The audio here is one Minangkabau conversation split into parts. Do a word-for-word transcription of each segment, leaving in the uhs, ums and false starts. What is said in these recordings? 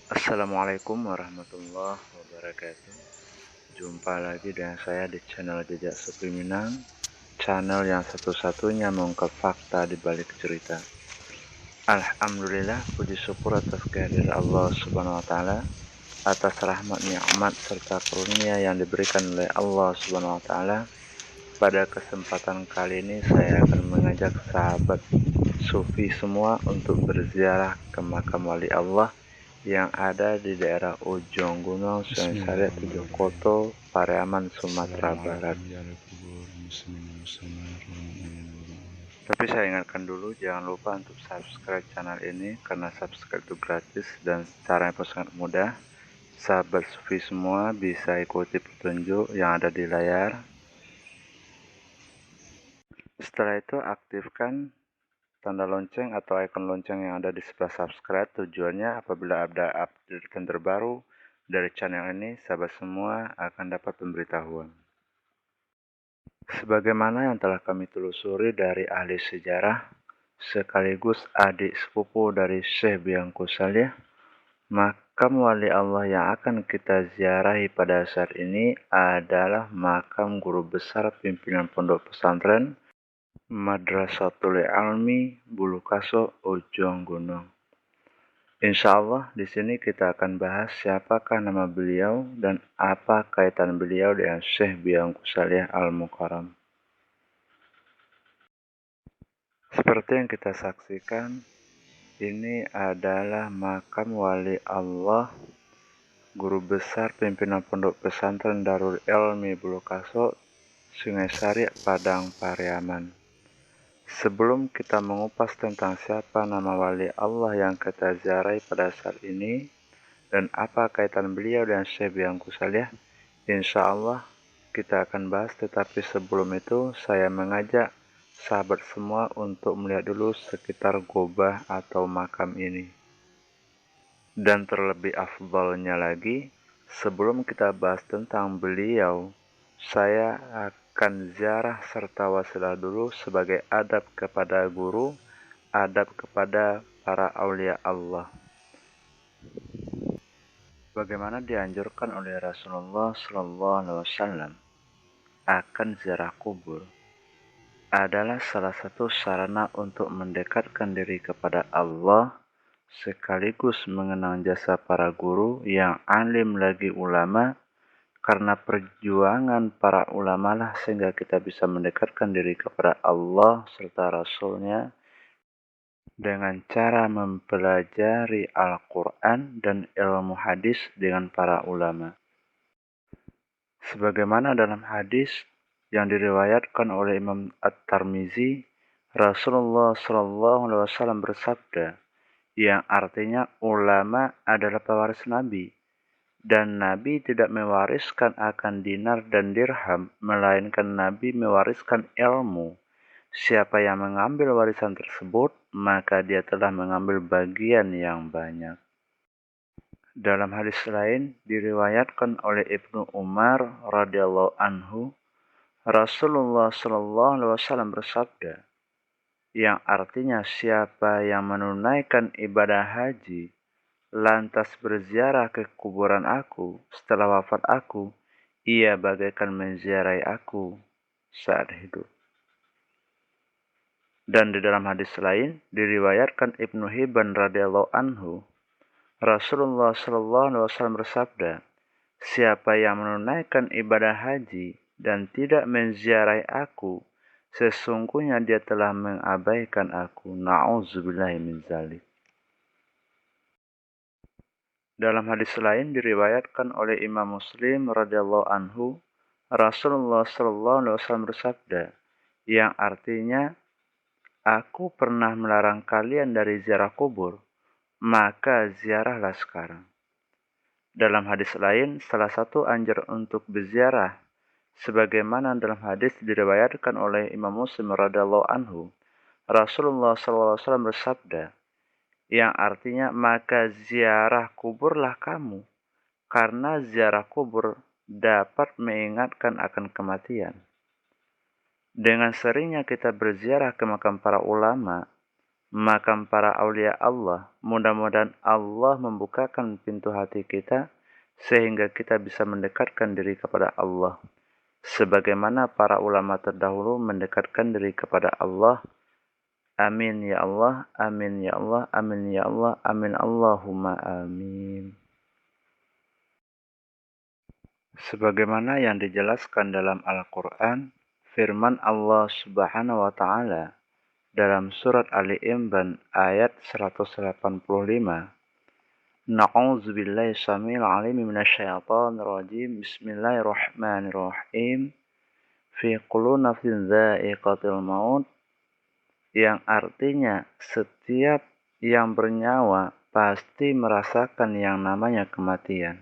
Assalamualaikum warahmatullahi wabarakatuh. Jumpa lagi dengan saya di channel Jejak Sufi Minang, channel yang satu-satunya mengungkap fakta di balik cerita. Alhamdulillah, puji syukur atas kehadiran Allah Subhanahu wa Ta'ala, atas rahmat, nikmat, serta karunia yang diberikan oleh Allah Subhanahu wa Ta'ala. Pada kesempatan kali ini, saya akan mengajak sahabat sufi semua untuk berziarah ke makam wali Allah yang ada di daerah Ujung Gunung, Sungai Sariak, Tujuh Koto, Pariaman, Sumatera Barat. Tapi saya ingatkan dulu, jangan lupa untuk subscribe channel ini, karena subscribe itu gratis dan caranya pun sangat mudah. Sahabat sufi semua bisa ikuti petunjuk yang ada di layar. Setelah itu, aktifkan tanda lonceng atau ikon lonceng yang ada di sebelah subscribe. Tujuannya, apabila ada update terbaru dari channel ini, sahabat semua akan dapat pemberitahuan. Sebagaimana yang telah kami telusuri dari ahli sejarah, sekaligus adik sepupu dari Syekh Biangku Saliah, makam wali Allah yang akan kita ziarahi pada saat ini adalah makam guru besar pimpinan pondok pesantren Madrasatul Ilmi Bulu Kasok, Ujung Gunung. Insya Allah, di sini kita akan bahas siapakah nama beliau dan apa kaitan beliau dengan Syekh Biangku Saliah Al-Mukarram. Seperti yang kita saksikan, ini adalah makam wali Allah, guru besar pimpinan Pondok Pesantren Darul Ilmi Bulu Kasok, Sungai Sariak, Padang Pariaman. Sebelum kita mengupas tentang siapa nama wali Allah yang kita ziarahi pada saat ini, dan apa kaitan beliau dengan Syekh Biangku Saliah, insya Allah kita akan bahas. Tetapi sebelum itu, saya mengajak sahabat semua untuk melihat dulu sekitar gobah atau makam ini. Dan terlebih afdalnya lagi, sebelum kita bahas tentang beliau, saya akan ziarah serta wasilah dulu sebagai adab kepada guru, adab kepada para aulia Allah. Bagaimana dianjurkan oleh Rasulullah Sallallahu Alaihi Wasallam, akan ziarah kubur adalah salah satu sarana untuk mendekatkan diri kepada Allah, sekaligus mengenang jasa para guru yang alim lagi ulama, karena perjuangan para ulama lah sehingga kita bisa mendekatkan diri kepada Allah serta Rasul-Nya dengan cara mempelajari Al-Quran dan ilmu hadis dengan para ulama. Sebagaimana dalam hadis yang diriwayatkan oleh Imam At-Tirmizi, Rasulullah Sallallahu Alaihi Wasallam bersabda, yang artinya ulama adalah pewaris Nabi, dan Nabi tidak mewariskan akan dinar dan dirham, melainkan Nabi mewariskan ilmu. Siapa yang mengambil warisan tersebut, maka dia telah mengambil bagian yang banyak. Dalam hadis lain, diriwayatkan oleh Ibnu Umar radhiyallahu anhu, Rasulullah Sallallahu Alaihi Wasallam bersabda, yang artinya, siapa yang menunaikan ibadah haji, lantas berziarah ke kuburan aku setelah wafat aku, ia bagaikan menziarahi aku saat hidup. Dan di dalam hadis lain, diriwayatkan Ibnu Hibban radhiyallahu anhu, Rasulullah Sallallahu Alaihi Wasallam bersabda, siapa yang menunaikan ibadah haji dan tidak menziarahi aku, sesungguhnya dia telah mengabaikan aku. Na'udzubillahi min zalik. Dalam hadis lain diriwayatkan oleh Imam Muslim radhiyallahu anhu, Rasulullah Sallallahu Alaihi Wasallam bersabda, yang artinya, aku pernah melarang kalian dari ziarah kubur, maka ziarahlah sekarang. Dalam hadis lain, salah satu anjuran untuk berziarah, sebagaimana dalam hadis diriwayatkan oleh Imam Muslim radhiyallahu anhu, Rasulullah Sallallahu Alaihi Wasallam bersabda, yang artinya, maka ziarah kuburlah kamu, karena ziarah kubur dapat mengingatkan akan kematian. Dengan seringnya kita berziarah ke makam para ulama, makam para aulia Allah. Mudah-mudahan Allah membukakan pintu hati kita, sehingga kita bisa mendekatkan diri kepada Allah. Sebagaimana para ulama terdahulu mendekatkan diri kepada Allah. Amin ya Allah, amin ya Allah, amin ya Allah, amin Allahumma amin. Sebagaimana yang dijelaskan dalam Al-Quran, firman Allah Subhanahu wa Ta'ala dalam surat Ali Imran ayat seratus delapan puluh lima, Na'udzubillahi samil alimi minasyaitonir rajim. Bismillahirrahmanirrahim. Fi kullu nafsin dzaiqatil maut, yang artinya setiap yang bernyawa pasti merasakan yang namanya kematian.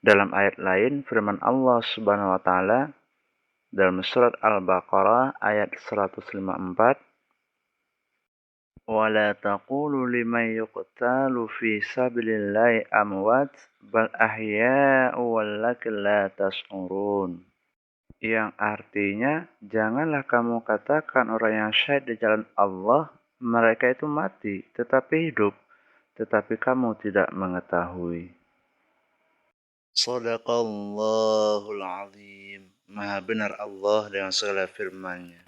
Dalam ayat lain, firman Allah Subhanahu wa Ta'ala dalam surat Al-Baqarah ayat seratus lima puluh empat, "Wa la taqulu liman yuqtalu fi sabilillahi amwat, bal ahya'u walakin la tash'urun." Yang artinya, janganlah kamu katakan orang yang syahid di jalan Allah, mereka itu mati, tetapi hidup, tetapi kamu tidak mengetahui. Sadaqallahul Azim. Maha benar Allah dengan segala firman-Nya.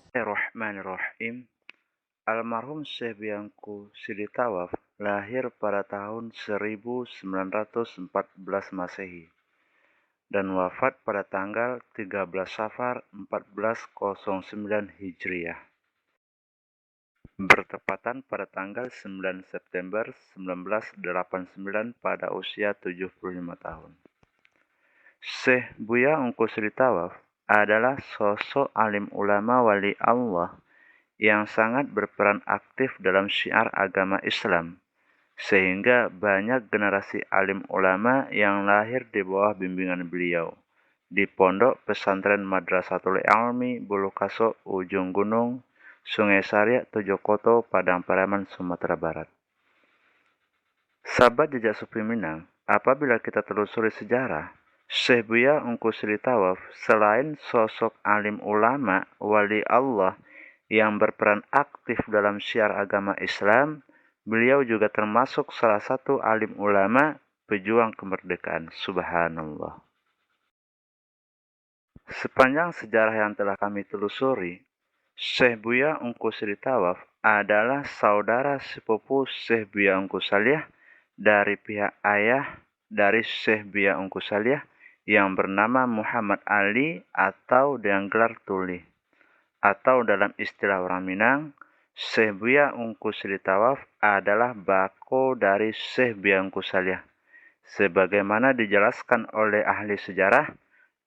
Bismillahirrahmanirrahim. Almarhum Syekh Buya Ungku Sili Tawaf lahir pada tahun seribu sembilan ratus empat belas Masehi dan wafat pada tanggal tiga belas Safar empat belas kosong sembilan Hijriah, bertepatan pada tanggal sembilan September sembilan belas delapan sembilan pada usia tujuh puluh lima tahun. Syekh Buya Ungku Sili Tawaf adalah sosok alim ulama wali Allah yang sangat berperan aktif dalam syiar agama Islam, sehingga banyak generasi alim ulama yang lahir di bawah bimbingan beliau di Pondok Pesantren Madrasatul Ilmi Bulu Kasok, Ujung Gunung, Sungai Sariak, Tujuh Koto, Padang Pariaman, Sumatera Barat. Sahabat Jejak Sufi Minang, apabila kita telusuri sejarah, Syekh Buya Ungku Sili Tawaf, selain sosok alim ulama, wali Allah yang berperan aktif dalam syiar agama Islam, beliau juga termasuk salah satu alim ulama pejuang kemerdekaan. Subhanallah. Sepanjang sejarah yang telah kami telusuri, Syekh Buya Ungku Sili Tawaf adalah saudara sepupu Syekh Buya Ungku Saliah dari pihak ayah dari Syekh Buya Ungku Saliah yang bernama Muhammad Ali atau dengan gelar Tuli, atau dalam istilah orang Minang, Syekh Buya Ungku Sili Tawaf adalah bako dari Syekh Buya Ungku Saliah. Sebagaimana dijelaskan oleh ahli sejarah,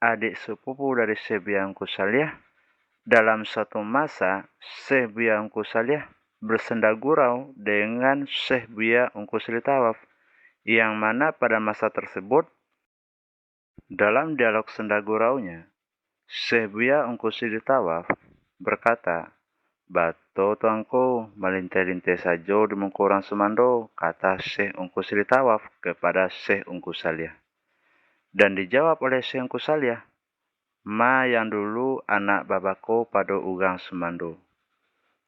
adik sepupu dari Syekh Buya Ungku Saliah, dalam suatu masa, Syekh Buya Ungku Saliah bersenda gurau dengan Syekh Buya Ungku Sili Tawaf, yang mana pada masa tersebut, dalam dialog senda guraunya, Syekh Buya Ungku Sili Tawaf berkata, "Bato Tuanku, malinteh-linteh sajo di muko urang sumando," kata Syekh Ungku Sili Tawaf kepada Syekh Ungku Saliah. Dan dijawab oleh Syekh Ungku Saliah, "Ma yang dulu anak babako pado urang sumando."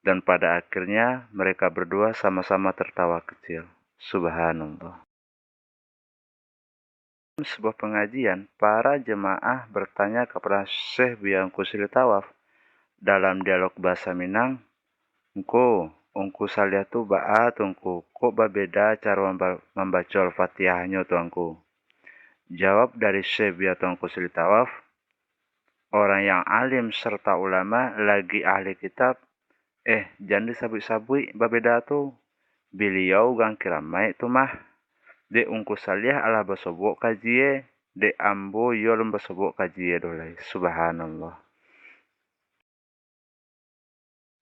Dan pada akhirnya mereka berdua sama-sama tertawa kecil. Subhanallah. Sebuah pengajian, para jemaah bertanya kepada Syekh Buya Ungku Sili Tawaf dalam dialog bahasa Minang, "Ungku, Ungku Saliah tu baa tu Ungku, kok babeda caro mamba-, mambaco Al-Fatihahnyo tu Ungku?" Jawab dari Syekh Buya Ungku Sili Tawaf, "Orang yang alim serta ulama lagi ahli kitab, eh, jan disabuik-sabuik babeda tu. Biliau urang kiramaik tu mah. Dek Ungku Saliah alah basobok kajie, dek ambo iyo alun basobok kajie doh lai." Subhanallah.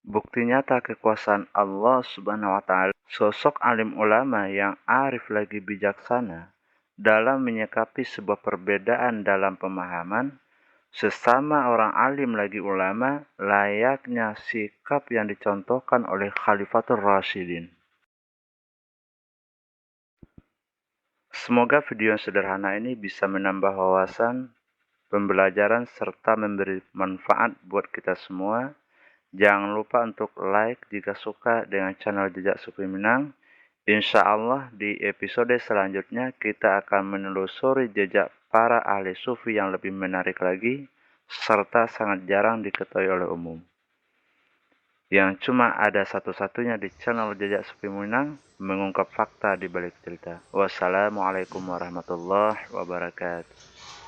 Bukti nyata kekuasaan Allah Subhanahu wa Ta'ala, sosok alim ulama yang arif lagi bijaksana dalam menyikapi sebuah perbedaan dalam pemahaman, sesama orang alim lagi ulama, layaknya sikap yang dicontohkan oleh Khalifatul Rasyidin. Semoga video yang sederhana ini bisa menambah wawasan, pembelajaran, serta memberi manfaat buat kita semua. Jangan lupa untuk like jika suka dengan channel Jejak Sufi Minang. Insya Allah, di episode selanjutnya kita akan menelusuri jejak para ahli sufi yang lebih menarik lagi, serta sangat jarang diketahui oleh umum. Yang cuma ada satu-satunya di channel Jejak Sufi Minang, mengungkap fakta di balik cerita. Wassalamualaikum warahmatullahi wabarakatuh.